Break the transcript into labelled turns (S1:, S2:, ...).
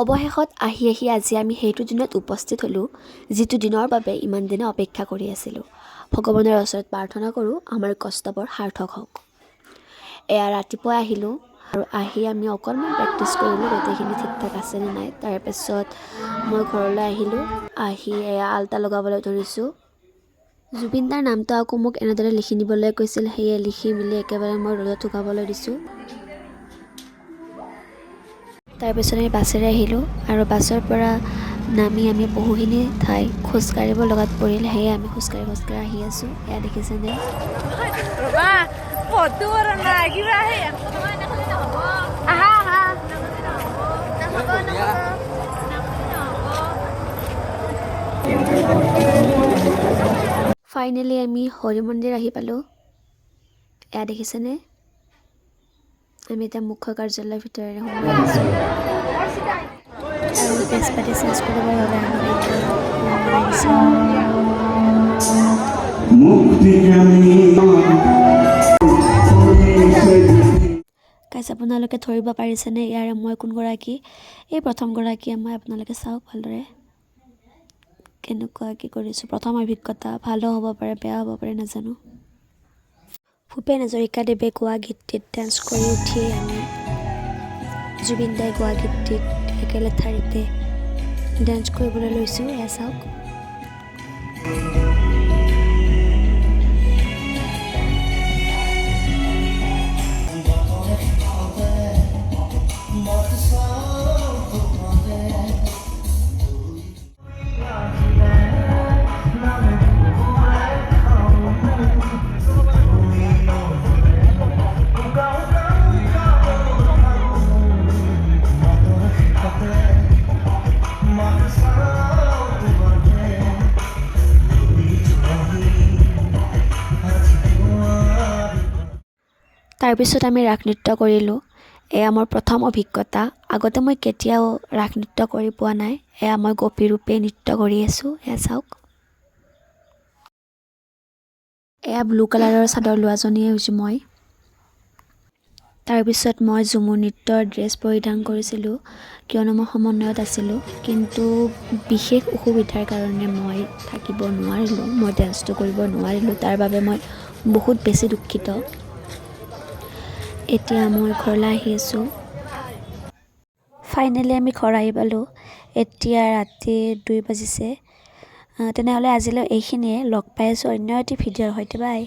S1: অৱশেষত আহি আহি আজি আমি সেইটো দিনত উপস্থিত হ'লোঁ, যিটো দিনৰ বাবে ইমান দিনে অপেক্ষা কৰি আছিলোঁ। ভগৱানৰ ওচৰত প্ৰাৰ্থনা কৰোঁ, আমাৰ কষ্টবোৰ সাৰ্থক হওক। এয়া ৰাতিপুৱা আহিলোঁ আৰু আহি আমি অকণমান প্ৰেক্টিচ কৰিলোঁ, গোটেইখিনি ঠিক ঠাক আছেনে নাই। তাৰপিছত মই ঘৰলৈ আহিলোঁ। আহি এয়া আলতা লগাবলৈ ধৰিছোঁ। জুবিন দাৰ নামটো আকৌ মোক এনেদৰে লিখি নিবলৈ কৈছিল, সেয়ে লিখি মেলি একেবাৰে মই ৰ'দত শুকাবলৈ দিছোঁ। তাৰপিছত আমি বাছেৰে আহিলোঁ আৰু বাছৰ পৰা নামি আমি বহুখিনি ঠাই খোজকাঢ়িব লগাত পৰিল, সেয়ে আমি খোজকাঢ়ি খোজকাঢ়ি আহি আছোঁ। এয়া দেখিছেনে?
S2: ৰবা, ফটো আৰু নাই কিবা। আহা আহা।
S1: ফাইনেলি আমি হৰি মন্দিৰ আহি পালোঁ। এয়া দেখিছেনে? আমি এতিয়া মুখ্য কাৰ্যালয়ৰ ভিতৰেৰে সোমাই আছোঁ আৰু ড্ৰেছ পাতি চেঞ্জ কৰিবৰ বাবে আমাক এতিয়া ৰুম দিছে।
S3: মুক্তিকামী।
S1: গাইজ, আপোনালোকে ধৰিব পাৰিছেনে ইয়াৰে মই কোনগৰাকী? এই প্ৰথমগৰাকীয়ে মই। আপোনালোকে চাওক ভালদৰে কেনেকুৱা কি কৰিছোঁ। প্ৰথম অভিজ্ঞতা, ভালো হ'ব পাৰে, বেয়া হ'ব পাৰে, নাজানো। ভূপেন হাজৰিকাদেৱে গোৱা গীতটিত ডেন্স কৰি উঠিয়েই আমি জুবিন দাই গোৱা গীতটিত একেলেঠাৰিতে ডেন্স কৰিবলৈ লৈছোঁ। এয়া চাওক। তাৰপিছত আমি ৰাস নৃত্য কৰিলোঁ। এয়া মোৰ প্ৰথম অভিজ্ঞতা। আগতে মই কেতিয়াও ৰাস নৃত্য কৰি পোৱা নাই। এয়া মই গোপী ৰূপে নৃত্য কৰি আছোঁ। এয়া চাওক। এয়া ব্লু কালাৰৰ চাদৰ লোৱাজনীয়ে হৈছোঁ মই। তাৰপিছত মই ঝুমুৰ নৃত্যৰ ড্ৰেছ পৰিধান কৰিছিলোঁ, কিয়নো মই সমন্বয়ত আছিলোঁ। কিন্তু বিশেষ অসুবিধাৰ কাৰণে মই থাকিব নোৱাৰিলোঁ, মই ডেন্সটো কৰিব নোৱাৰিলোঁ। তাৰ বাবে মই বহুত বেছি দুখিত। এতিয়া মই ঘৰলৈ আহি আছোঁ। ফাইনেলি আমি ঘৰ আহি পালোঁ। এতিয়া ৰাতি 2 বাজিছে। তেনেহ'লে আজিলৈ এইখিনিয়ে। লগ পাই আছোঁ অন্য এটি ভিডিঅ'ৰ সৈতে। বাই।